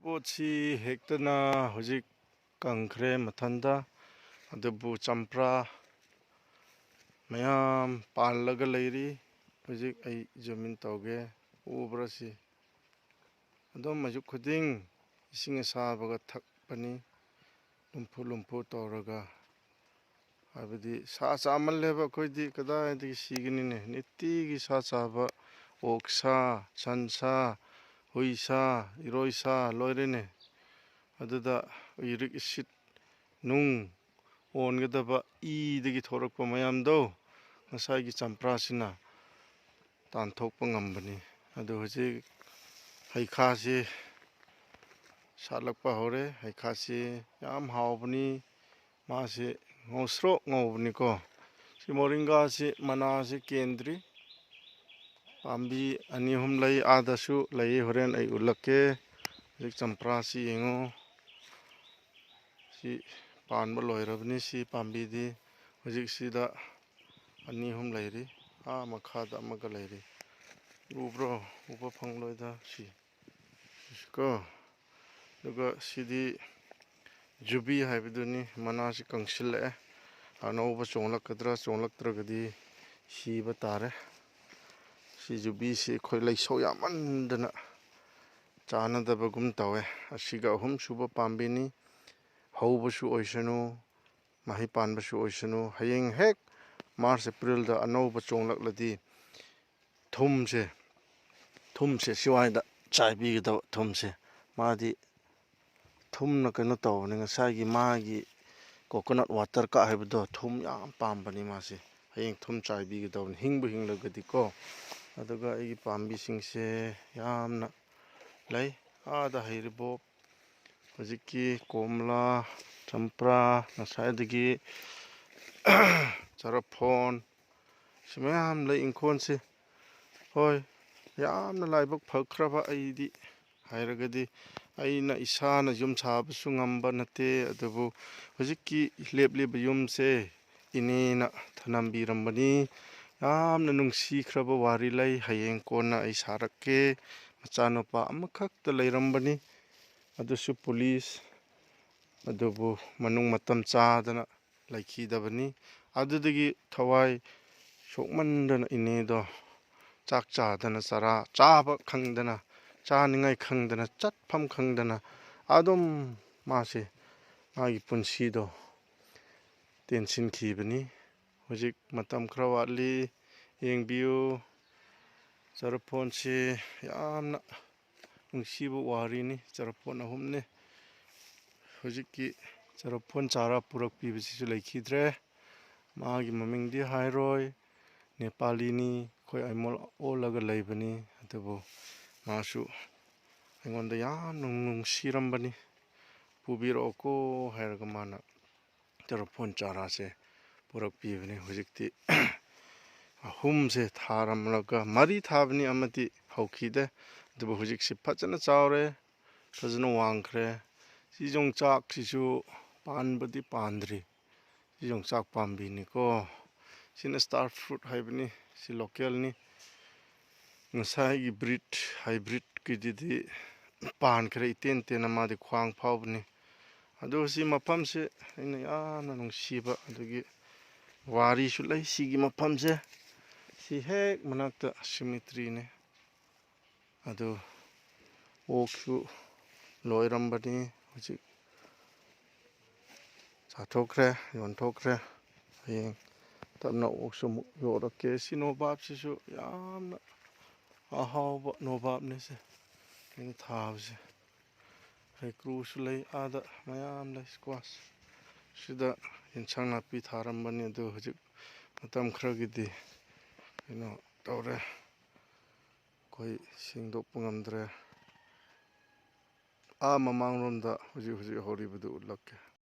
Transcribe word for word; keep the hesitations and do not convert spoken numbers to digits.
ꯄꯣꯠꯁꯤ ꯍꯦꯛꯇꯅ ꯍꯧꯖꯤꯛ ꯀꯪꯈ꯭ꯔꯦ ꯃꯊꯟꯇ, ꯑꯗꯨꯕꯨ ꯆꯝꯄ꯭ꯔꯥ ꯃꯌꯥꯝ ꯄꯥꯜꯂꯒ ꯂꯩꯔꯤ꯫ ꯍꯧꯖꯤꯛ ꯑꯩ ꯖꯨꯝ ꯏꯟ ꯇꯧꯒꯦ, ꯎꯕ꯭ꯔꯥ ꯁꯤ? ꯑꯗꯨꯝ ꯑꯌꯨꯛ ꯈꯨꯗꯤꯡ ꯏꯁꯤꯡ ꯑꯁꯥꯕꯒ ꯊꯛꯄꯅꯤ, ꯂꯨꯝꯐꯨ ꯂꯨꯝꯐꯨ ꯇꯧꯔꯒ꯫ ꯍꯥꯏꯕꯗꯤ ꯁꯥ ꯆꯥꯃꯜꯂꯦꯕ ꯑꯩꯈꯣꯏꯗꯤ, ꯀꯗꯥꯏꯗꯒꯤ ꯁꯤꯒꯅꯤꯅꯦ? ꯅꯤꯇꯤꯒꯤ ꯁꯥ ꯆꯥꯕ, ꯑꯣꯛ ꯁꯥ, ꯁꯟ ꯁꯥ, ꯍꯨꯏ ꯁꯥ, ꯏꯔꯣꯏ ꯁꯥ, ꯂꯣꯏꯔꯦꯅꯦ꯫ ꯑꯗꯨꯗ ꯌꯨꯔꯤꯛ ꯑꯦꯁꯤꯠ, ꯅꯨꯡ ꯑꯣꯟꯒꯗꯕ ꯏꯗꯒꯤ ꯊꯣꯔꯛꯄ ꯃꯌꯥꯝꯗꯣ ꯉꯁꯥꯏꯒꯤ ꯆꯝꯄ꯭ꯔꯥꯁꯤꯅ ꯇꯥꯟꯊꯣꯛꯄ ꯉꯝꯕꯅꯤ꯫ ꯑꯗꯨ ꯍꯧꯖꯤꯛ ꯍꯩꯈꯥꯁꯤ ꯁꯥꯠꯂꯛꯄ ꯍꯧꯔꯦ꯫ ꯍꯩꯈꯥꯁꯤ ꯌꯥꯝ ꯍꯥꯎꯕꯅꯤ꯫ ꯃꯥꯁꯤ ꯉꯧꯁ꯭ꯔꯣꯛ ꯉꯧꯕꯅꯤꯀꯣ꯫ ꯁꯤ ꯃꯣꯔꯤꯡꯒꯥꯁꯤ ꯃꯅꯥꯁꯤ ꯀꯦꯟꯗ꯭ꯔꯤ꯫ ꯄꯥꯝꯕꯤ ꯑꯅꯤ ꯑꯍꯨꯝ ꯂꯩ, ꯑꯥꯗꯁꯨ ꯂꯩ, ꯍꯣꯔꯦꯟ ꯑꯩ ꯎꯠꯂꯛꯀꯦ꯫ ꯍꯧꯖꯤꯛ ꯆꯝꯄ꯭ꯔꯥꯁꯤ ꯌꯦꯡꯉꯨ꯫ ꯁꯤ ꯄꯥꯟꯕ ꯂꯣꯏꯔꯕꯅꯤ꯫ ꯁꯤ ꯄꯥꯝꯕꯤꯗꯤ ꯍꯧꯖꯤꯛꯁꯤꯗ ꯑꯅꯤ ꯑꯍꯨꯝ ꯂꯩꯔꯤ꯫ ꯑꯥ ꯃꯈꯥꯗ ꯑꯃꯒ ꯂꯩꯔꯤ꯫ ꯎꯕ꯭ꯔꯣ? ꯎꯕ ꯐꯪꯂꯣꯏꯗ ꯁꯤ꯫ ꯁꯤꯀꯣ꯫ ꯑꯗꯨꯒ ꯁꯤꯗꯤ ꯖꯨꯕꯤ ꯍꯥꯏꯕꯗꯨꯅꯤ꯫ ꯃꯅꯥꯁꯤ ꯀꯪꯁꯤꯜꯂꯛꯑꯦ꯫ ꯑꯅꯧꯕ ꯆꯣꯡꯂꯛꯀꯗ꯭ꯔꯥ, ꯆꯣꯡꯂꯛꯇ꯭ꯔꯒꯗꯤ ꯁꯤꯕ ꯇꯥꯔꯦ꯫ ꯁꯤ ꯖꯨꯕꯤꯁꯤ ꯑꯩꯈꯣꯏ ꯂꯩꯁꯧ ꯌꯥꯝꯃꯟꯗꯅ ꯆꯥꯟꯅꯗꯕꯒꯨꯝ ꯇꯧꯋꯦ꯫ ꯑꯁꯤꯒ ꯑꯍꯨꯝ ꯁꯨꯕ ꯄꯥꯝꯕꯤꯅꯤ꯫ ꯍꯧꯕꯁꯨ ꯑꯣꯏꯁꯅꯨ, ꯃꯍꯩ ꯄꯥꯟꯕꯁꯨ ꯑꯣꯏꯁꯅꯨ꯫ ꯍꯌꯦꯡ ꯍꯦꯛ ꯃꯥꯔꯆ, ꯑꯦꯄ꯭ꯔꯤꯜꯗ ꯑꯅꯧꯕ ꯆꯣꯡꯂꯛꯂꯗꯤ ꯊꯨꯝꯁꯦ, ꯊꯨꯝꯁꯦ ꯁꯤꯋꯥꯏꯗ ꯆꯥꯏꯕꯤꯒꯗꯕ, ꯊꯨꯝꯁꯦ꯫ ꯃꯥꯗꯤ ꯊꯨꯝꯅ ꯀꯩꯅꯣ ꯇꯧꯕꯅꯤ, ꯉꯁꯥꯏꯒꯤ ꯃꯥꯒꯤ ꯀꯣꯀꯣꯅꯠ ꯋꯥꯇꯔ ꯀꯥ ꯍꯥꯏꯕꯗꯣ, ꯊꯨꯝ ꯌꯥꯝ ꯄꯥꯝꯕꯅꯤ ꯃꯥꯁꯦ꯫ ꯍꯌꯦꯡ ꯊꯨꯝ ꯆꯥꯏꯕꯤꯒꯗꯕꯅꯤ, ꯍꯤꯡꯕꯨ ꯍꯤꯡꯂꯒꯗꯤꯀꯣ꯫ ꯑꯗꯨꯒ ꯑꯩꯒꯤ ꯄꯥꯝꯕꯤꯁꯤꯡꯁꯦ ꯌꯥꯝꯅ ꯂꯩ꯫ ꯑꯥꯗ ꯍꯩꯔꯤꯕꯣꯞ, ꯍꯧꯖꯤꯛꯀꯤ ꯀꯣꯝꯂꯥ, ꯆꯝꯄ꯭ꯔꯥ, ꯉꯁꯥꯏꯗꯒꯤ ꯆꯔꯐꯣꯟ, ꯁꯤ ꯃꯌꯥꯝ ꯂꯩ ꯏꯪꯈꯣꯜꯁꯦ꯫ ꯍꯣꯏ, ꯌꯥꯝꯅ ꯂꯥꯏꯕꯛ ꯐꯈ꯭ꯔꯕ ꯑꯩꯗꯤ ꯍꯥꯏꯔꯒꯗꯤ, ꯑꯩꯅ ꯏꯁꯥꯅ ꯌꯨꯝ ꯁꯥꯕꯁꯨ ꯉꯝꯕ ꯅꯠꯇꯦ, ꯑꯗꯨꯕꯨ ꯍꯧꯖꯤꯛꯀꯤ ꯂꯦꯞꯂꯤꯕ ꯌꯨꯝꯁꯦ ꯏꯅꯦꯅ ꯊꯅꯝꯕꯤꯔꯝꯕꯅꯤ꯫ ꯌꯥꯝꯅ ꯅꯨꯡꯁꯤꯈ꯭ꯔꯕ ꯋꯥꯔꯤ ꯂꯩ, ꯍꯌꯦꯡ ꯀꯣꯟꯅ ꯑꯩ ꯁꯥꯔꯛꯀꯦ꯫ ꯃꯆꯥꯅꯨꯄꯥ ꯑꯃꯈꯛꯇ ꯂꯩꯔꯝꯕꯅꯤ, ꯑꯗꯨꯁꯨ ꯄꯨꯂꯤꯁ ꯑꯗꯨꯕꯨ ꯃꯅꯨꯡ ꯃꯇꯝ ꯆꯥꯗꯅ ꯂꯩꯈꯤꯗꯕꯅꯤ꯫ ꯑꯗꯨꯗꯒꯤ ꯊꯋꯥꯏ ꯁꯣꯛꯃꯟꯗꯅ ꯏꯅꯦꯗꯣ ꯆꯥꯛ ꯆꯥꯗꯅ, ꯆꯔꯥ ꯆꯥꯕ ꯈꯪꯗꯅ, ꯆꯥꯅꯤꯡꯉꯥꯏ ꯈꯪꯗꯅ, ꯆꯠꯐꯝ ꯈꯪꯗꯅ ꯑꯗꯨꯝ ꯃꯥꯁꯦ ꯃꯥꯒꯤ ꯄꯨꯟꯁꯤꯗꯣ ꯇꯦꯟꯁꯤꯟꯈꯤꯕꯅꯤ꯫ ꯍꯧꯖꯤꯛ ꯃꯇꯝ ꯈꯔ ꯋꯥꯠꯂꯤ, ꯌꯦꯡꯕꯤꯌꯨ꯫ ꯆꯔꯨꯐꯣꯟꯁꯤ ꯌꯥꯝꯅ ꯅꯨꯡꯁꯤꯕ ꯋꯥꯔꯤꯅꯤ꯫ ꯆꯔꯨꯐꯣꯟ ꯑꯍꯨꯝꯅꯤ꯫ ꯍꯧꯖꯤꯛꯀꯤ ꯆꯔꯨꯐꯣꯟ ꯆꯥꯔꯥ ꯄꯨꯔꯛꯄꯤꯕꯁꯤꯁꯨ ꯂꯩꯈꯤꯗ꯭ꯔꯦ꯫ ꯃꯥꯒꯤ ꯃꯃꯤꯡꯗꯤ ꯍꯥꯏꯔꯣꯏ, ꯅꯦꯄꯥꯂꯤꯅꯤ, ꯑꯩꯈꯣꯏ ꯑꯥꯏꯃꯣꯜ ꯑꯣꯜꯂꯒ ꯂꯩꯕꯅꯤ꯫ ꯑꯗꯨꯕꯨ ꯃꯥꯁꯨ ꯑꯩꯉꯣꯟꯗ ꯌꯥꯝꯅ ꯅꯨꯡꯁꯤꯔꯝꯕꯅꯤ꯫ "ꯄꯨꯕꯤꯔꯛꯑꯣꯀꯣ" ꯍꯥꯏꯔꯒ ꯃꯥꯅ ꯆꯔꯨꯐꯣꯟ ꯆꯥꯔꯥꯁꯦ ꯄꯨꯔꯛꯄꯤꯕꯅꯤ꯫ ꯍꯧꯖꯤꯛꯇꯤ ꯑꯍꯨꯝꯁꯦ ꯊꯥꯔꯝꯂꯒ, ꯃꯔꯤ ꯊꯥꯕꯅꯤ, ꯑꯃꯗꯤ ꯍꯧꯈꯤꯗꯦ꯫ ꯑꯗꯨꯕꯨ ꯍꯧꯖꯤꯛꯁꯤ ꯐꯖꯅ ꯆꯥꯎꯔꯦ, ꯐꯖꯅ ꯋꯥꯡꯈ꯭ꯔꯦ꯫ ꯁꯤ ꯌꯣꯡꯆꯥꯛꯁꯤꯁꯨ ꯄꯥꯟꯕꯗꯤ ꯄꯥꯟꯗ꯭ꯔꯤ꯫ ꯁꯤ ꯌꯣꯡꯆꯥꯛ ꯄꯥꯝꯕꯤꯅꯤꯀꯣ꯫ ꯁꯤꯅ star fruit ꯍꯥꯏꯕꯅꯤ, ꯁꯤ ꯂꯣꯀꯦꯜꯅꯤ꯫ ꯉꯁꯥꯏꯒꯤ ꯕ꯭ꯔꯤꯠ, ꯍꯥꯏꯕ꯭ꯔꯤꯠꯀꯤꯗꯨꯗꯤ ꯄꯥꯟꯈ꯭ꯔꯦ, ꯏꯇꯦꯟ ꯇꯦꯟꯅ, ꯃꯥꯗꯤ ꯈ꯭ꯋꯥꯡ ꯐꯥꯎꯕꯅꯤ꯫ ꯑꯗꯨ ꯁꯤ ꯃꯐꯝꯁꯦ ꯑꯩꯅ ꯌꯥꯝꯅ ꯅꯨꯡꯁꯤꯕ, ꯑꯗꯨꯒꯤ ꯋꯥꯔꯤꯁꯨ ꯂꯩ ꯁꯤꯒꯤ ꯃꯐꯝꯁꯦ꯫ ꯁꯤ ꯍꯦꯛ ꯃꯅꯥꯛꯇ cemeteryꯅꯤ꯫ ꯑꯗꯨ ꯑꯣꯛꯁꯨ ꯂꯣꯏꯔꯝꯕꯅꯤ, ꯍꯧꯖꯤꯛ ꯆꯥꯊꯣꯛꯈ꯭ꯔꯦ, ꯌꯣꯟꯊꯣꯛꯈ꯭ꯔꯦ꯫ ꯍꯌꯦꯡ ꯇꯞꯅ ꯑꯣꯛꯁꯨ ꯑꯃꯨꯛ ꯌꯣꯜꯂꯛꯀꯦ꯫ ꯁꯤ ꯅꯣꯕꯥꯞꯁꯤꯁꯨ ꯌꯥꯝꯅ ꯑꯍꯥꯎꯕ ꯅꯣꯕꯥꯞꯅꯦ ꯁꯦ, ꯑꯩꯅ ꯊꯥꯕꯁꯦ꯫ ꯍꯩꯀ꯭ꯔꯨꯁꯨ ꯂꯩ, ꯑꯥꯗ ꯃꯌꯥꯝ ꯂꯩ, squash꯫ ꯁꯤꯗ ꯌꯦꯟꯁꯥꯡ ꯅꯥꯄꯤ ꯊꯥꯔꯝꯕꯅꯤ, ꯑꯗꯨ ꯍꯧꯖꯤꯛ ꯃꯇꯝ ꯈꯔꯒꯤꯗꯤ ꯀꯩꯅꯣ ꯇꯧꯔꯦ, ꯑꯩꯈꯣꯏ ꯁꯦꯡꯗꯣꯛꯄ ꯉꯝꯗ꯭ꯔꯦ꯫ ꯑꯥ ꯃꯃꯥꯡꯂꯣꯝꯗ ꯍꯧꯖꯤꯛ ꯍꯧꯖꯤꯛ ꯍꯧꯔꯤꯕꯗꯨ ꯎꯠꯂꯛꯀꯦ꯫